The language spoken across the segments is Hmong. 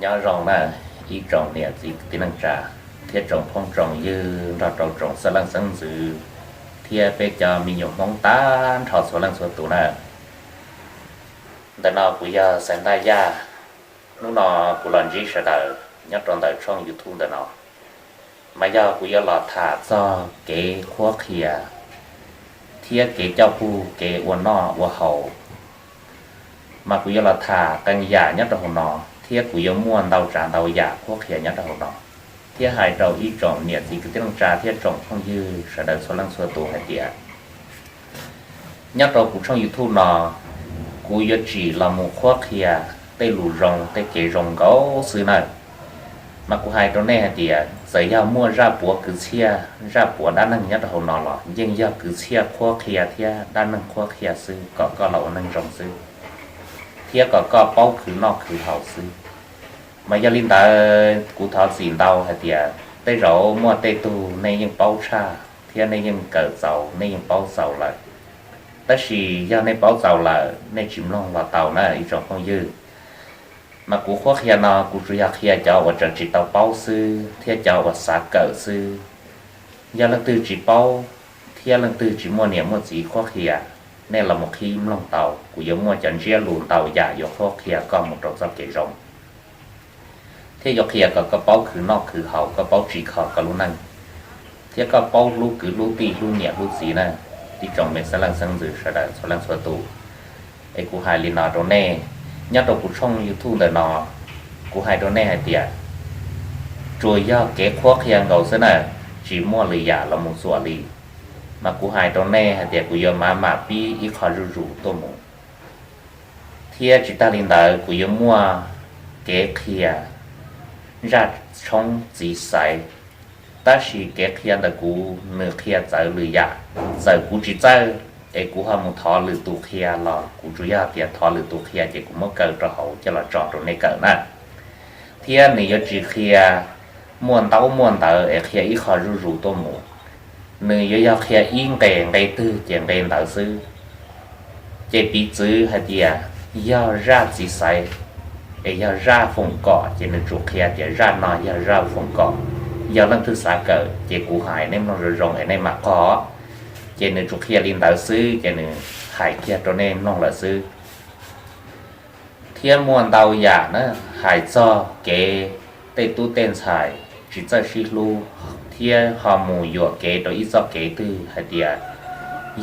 Nyob zoo na, ib tsoom niam txiv kwv tij neej tsa thiab tsoom phooj tsoom ywg nrog rau tsoom xeeb leej xeeb ntxwv thiab peb cov me nyuam Hmoob tag nrho txhua leej txhua tus na. Ntawm no kuv yog Xaiv Ntaj Yaj. Hnub no kuv los ntsib sawv daws nyob rau ntawm tshooj YouTube ntawm no, mas yog kuv yuav los tham txog kev qhuab qhia thiab kev coj pug kev ua noj ua haus. Mas kuv yuav los tham qee yam nyob rau hauv no, thiab kuv yuav muaj ntau tsav ntau yam qhuab qhia nyob rau hauv no, thiab hais rau ib tsoom niam txiv kwv tij neej tsa thiab tsoom phooj ywg sawv daws txhua leej txhua tus hais tias, nyob rau kuv tshooj YouTube no, kuv yuav tsim los mus qhuab qhia tej lus zoo tej kev zoo nkaus xwb na. Mas kuv hais rau nej hais tias txawm yog muaj zaj puav kwv txhiaj zaj puav dab neeg nyob rau hauv no los yeej yog kwv txhiaj qhuab qhia thiab dab neeg qhuab qhia xwb kom koj los ua neeg zoo xwb, thiab kom koj paub khwv noj khwv haus xwb. Mas yog li ntawd kuv thov txim ntau hais tias tej zaum muaj tej tug nej yeej paub tshaj thiab nej yeej kawm txaus nej yeej paub txaus lawm. Tab sis yog nej paub txaus lawm nej tsis mloog los tau na ib tsoom phooj ywg. Mas kuv qhuab qhia no kuv tsuas yog qhia cov uas tseem tsis tau paub xwb thiab cov uas xav kawm xwb. Yog leej twg tsis paub thiab leej twg tsis muaj niam muaj txiv qhuab qhia, nej los mus qhib mloog tau, kuv yuav muaj cov ntsiab lus ntau yam yuav qhuab qhia koj mus rau txoj kev zoo, thiab yuav qhia kom koj paub khwv noj khwv haus, koj paub tsim kho koj lub neej, thiab koj paub hlub kwv hlub tij hlub niam hlub txiv na, ib tsoom me xeeb leej xeeb ntxwv sawv daws txhua leej txhua tus. Es kuv hais li no rau nej, nyob rau kuv tshooj YouTube ntawm no, kuv hais rau nej hais tias tsuas yog kev qhuab qhia nkaus xwb na, tsis muaj lwm yam los mus txuam li. Mas kuv hais rau nej hais tias kuv yuav mam mam pib ib qho zuj zus tuaj mus, thiab tsis tag li ntawd kuv yuav muaj kev qhia zaj tshoob txiv xaiv. Tab sis kev qhia ntawm kuv nws qhia txawv lwm yam, txawm kuv tsis txawj es kuv ho mus thov lwm tus qhia los kuv tsuas yog tias thov lwm tus qhia ces kuv muab kaw rau hauv coj los tso rau nej kawm na. Thiab nws yuav tsis qhia muaj ntaub muaj ntawv es qhia ib qho zuj zus tuaj mus, nws yuav yog qhia ib nqe, nqe twg ces nqe ntawd xwb. Ces piv txwv hais tias yog zaj txiv xaiv es yog zaj foom kom ces nws tsuas qhia tias zaj no yog zaj foom kom. Yog leej twg xav kawm ces kuv hais nej mloog zoo zoo es nej mam qog, ces nws tsuas qhia li ntawd xwb ces nws hais kiag rau nej mloog lawm xwb. Thiab muaj ntau yam na, hais txog kev tej tub tej ntxhais tsis txawj sib hlub thiab ho mus yuam kev rau ib txoj kev twg hais tias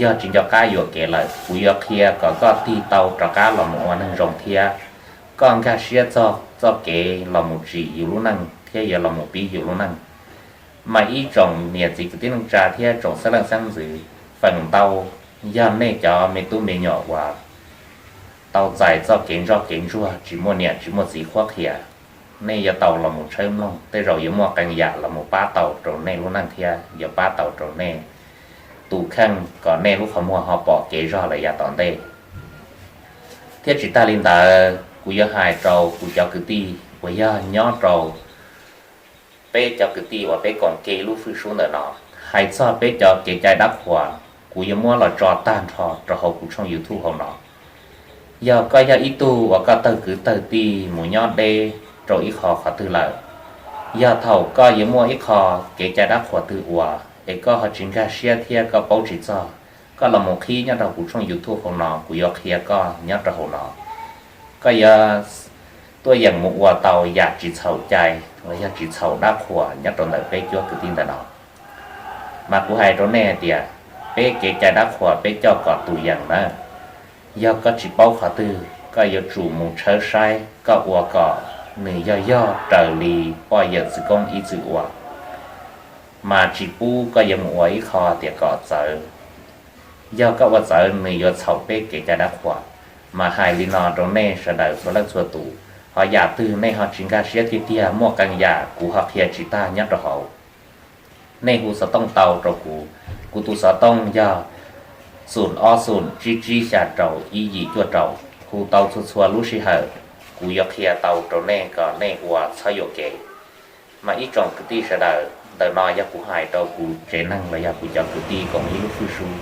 yog tsis nco qab yuam kev lawm, kuv yuav qhia kom koj tig tau rov qab los mus ua neeg zoo thiab koj nkag siab txog txoj kev los mus tsim yus lub neej thiab yuav los mus pib yus lub neej. Mas ib tsoom niam txiv kwv tij neej tsa thiab tsoom xeeb leej xeeb ntxwv, feem ntau yog nej cov me tub me nyuam uas tau txais txoj kev ntsoj kev ntsuag tsis muaj niam tsis muaj txiv qhuab qhia, nej yuav tau los mus tshawb mloog, tej zaum yuav muaj qee yam los mus pab tau rau nej lub neej thiab yuav pab tau rau nej tus kheej kom nej lub qhov muag ho pom kev zog lawm yav tom ntej. Thiab tsis tag li ntawd kuv yuav hais rau kuv cov kwv tij uas yog nyob rau peb cov kwv tij uas peb koom ke lub fwj sub ntawm no, hais txog peb cov kev cai dab qhuas, kuv yuav muab los tso tag nrho rau hauv kuv tshooj YouTube hauv no. Yog koj yog ib tug uas koj tawg kwv tawg tij mus nyob deb rau ib qho qhov twg lawm, yog thaum koj yuav muaj ib qho kev cai dab qhuas twg ua es koj ho tsis nkag siab thiab koj paub tsis txog, koj los mus qhib nyob rau kuv tshooj YouTube hauv no, kuv yuav qhia koj nyob rau hauv no. Koj yuav tuaj yeem mus ua tau yam tsis txhaum cai los yog tsis txhaum dab qhuas nyob rau ntawm peb cuab kwv tij ntawm no. Mas kuv hais rau nej hais tias peb kev cai dab qhuas peb coj kom tus yeem na. Yog koj tsis paub qhov twg, koj yuav tsum mus tshawb saib koj ua kom nws yog yog raws li poj yawm txwv koob ib txwm ua. Mas tsis pub koj yuav mus ua ib qho tias kom txawv. Yog koj ua txawv nws yuav txhaum peb kev cai dab qhuas. Mas hais li no rau nej sawv daws txhua leej txhua tus, ho yam twg nej ho tsis nkag siab tiag tiag, muaj qee yam kuv ho qhia tsis tag nyob rau hauv, nej hu xov tooj tau rau kuv. Kuv tus xov tooj yog xoom ob xoom tsib tsib xya rau ib yim cuaj rau. Hu tau txhua txhua lub sij hawm, kuv yuav qhia tau rau nej kom nej ua txhob yuam kev. Mas ib tsoom kwv tij sawv daws, ntawm no yog kuv hais rau kuv tsev neeg los yog kuv cov kwv tij koom ib lub fwj sub.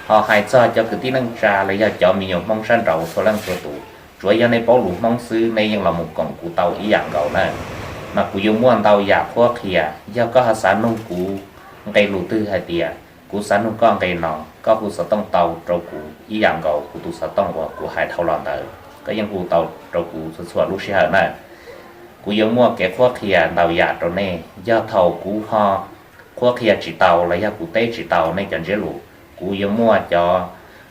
Ho hais txog cov kwv tij neej tsa los yog cov me nyuam Hmoob sab nraud txhua leej txhua tus, Tsuav yog nej paub lus Hmoob xwb nej yeej los mus koom kuv tau ib yam nkaus na. Mas kuv yuav muaj ntau yam qhuab qhia, yog koj ho xav nug kuv nqe lus twg hais tias kuv xav nug koj nqe no, koj hu xov tooj tau rau kuv ib yam nkaus kuv tus xov tooj uas kuv hais dhau los ntawd, koj yeej hu tau rau kuv txhua txhua lub sij hawm na. Kuv yuav muaj kev qhuab qhia ntau yam rau nej. Yog thaum kuv ho qhuab qhia tsis tau los yog kuv teb tsis tau nej cov ntsiab lus, kuv yuav muaj cov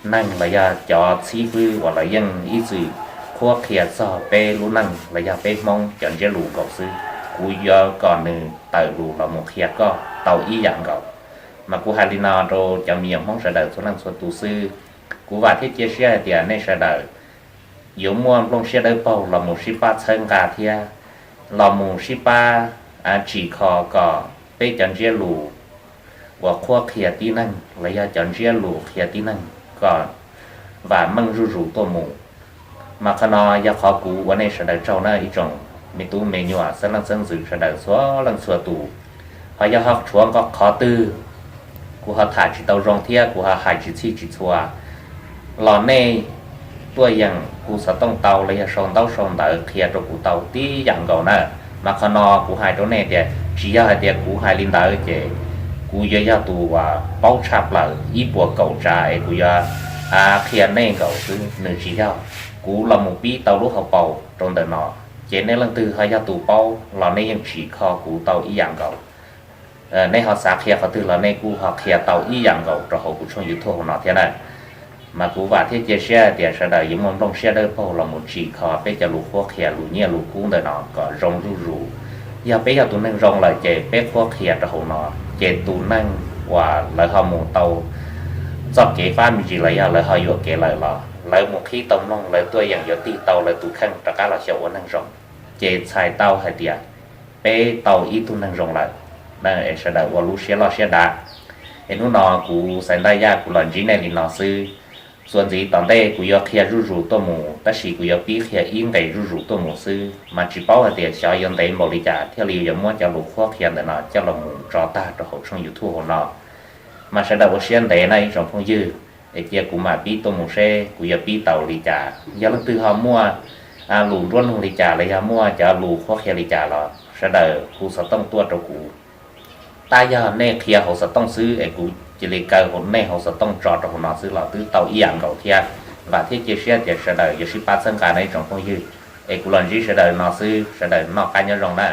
neeg los yog cov txhib fwb uas lawv yeej ib txwm qhuab qhia txog peb lub neej los yog peb Hmoob cov ntsiab lus nkaus xwb. Kuv yuav kom nws tawm lus los mus qhia koj tau ib yam nkaus. Mas kuv hais li no rau cov me nyuam Hmoob sawv daws txhua leej txhua tus xwb. Kuv vam thiab cia siab hais tias nej sawv daws yuav muaj nplooj siab dawb paug los mus sib pab txhawb nqa thiab los mus sib pab tsim kho kom peb cov ntsiab lus uas qhuab qhia tib neeg los yog cov ntsiab lus qhia tib neeg kom vam meej zuj zus tuaj mus. Mas qhov no yog qhov kuv ua nej sawv daws tsaug na ib tsoom me tub me nyuam xeeb leej xeeb ntxwv sawv daws txhua leej txhua tus. Ho yog ho tshuav nqo qhov twg kuv ho tham tsis tau zoo thiab kuv ho hais tsis txhij tsis txhua los nej tuaj yeem hu xov tooj tau los yog sau ntaub sau ntawv qhia rau kuv tau tib yam nkaus na. Mas qhov no kuv hais rau nej tias tsis yog hais tias kuv hais li ntawd ces kuv yuav yog tus uas paub tshaj plaws ib puas kaum tsav es kuv yuav qhia nej nkaus xwb, nws tsis yog. Kuv los mus pib tau lub hauv paus rau ntawm no, ces nej leej twg ho yog tus paub los nej yeej tsim kho kuv tau ib yam nkaus. Nej ho xav qhia qhov twg los nej kuj ho qhia tau ib yam nkaus rau hauv kuv tshooj YouTube hauv no thiab na. Mas kuv vam thiab cia siab hais tias sawv daws yuav muaj nplooj siab dawb paug los mus tsim kho peb cov lus qhuab qhia lus nyiaj lus kub ntawm no kom zoo zuj zus. Yog peb yog tus neeg zoo lawm ces peb qhuab qhia rau hauv no, ces tus neeg uas lawv ho mus tau txoj kev fab me ntsis los yog lawv ho yuam kev lawm los lawv mus qhib tau mloog lawv tuaj yeem yuav tig tau lawv tus kheej rov qab los xyaum ua neeg zoo. Ces txhais tau hais tias peb tau ib tug neeg zoo lawm. Sawv daws ua lub siab loj siab dav. Es hnub no kuv Xais Ntaj Yaj kuv los ntsib nej li no xwb. Txuas ntxiv tom ntej kuv yuav qhia zuj zus tuaj mus, tab sis kuv yuav pib qhia ib nqes zuj zus tuaj mus xwb, mas tsis paub hais tias xyov yuav ntev npaum li cas thiaj li yuav muab cov lus qhuab qhia ntawm no coj los mus tso tag rau hauv tshooj YouTube hauv no. Mas sawv daws ua siab ntev na ib tsoom phooj ywg, es cia kuv mam pib tuaj mus seb kuv yuav pib tau li cas. Yog leej twg ho muaj lus nruab nug li cas los yog muaj cov lus qhuab qhia li cas los sawv daws hu xov tooj tuaj rau kuv. Tab yog nej qhia hauv xov tooj xwb es kuv cia li kaw hauv nej hauv xov tooj tso rau hauv no xwb los twb tau ib yam nkaus thiab. Vam thiab cia siab tias sawv daws yuav sib pab txhawb nqa no ib tsoom phooj ywg. Es kuv los ntsib sawv daws no xwb, sawv daws noj qab nyob zoo na.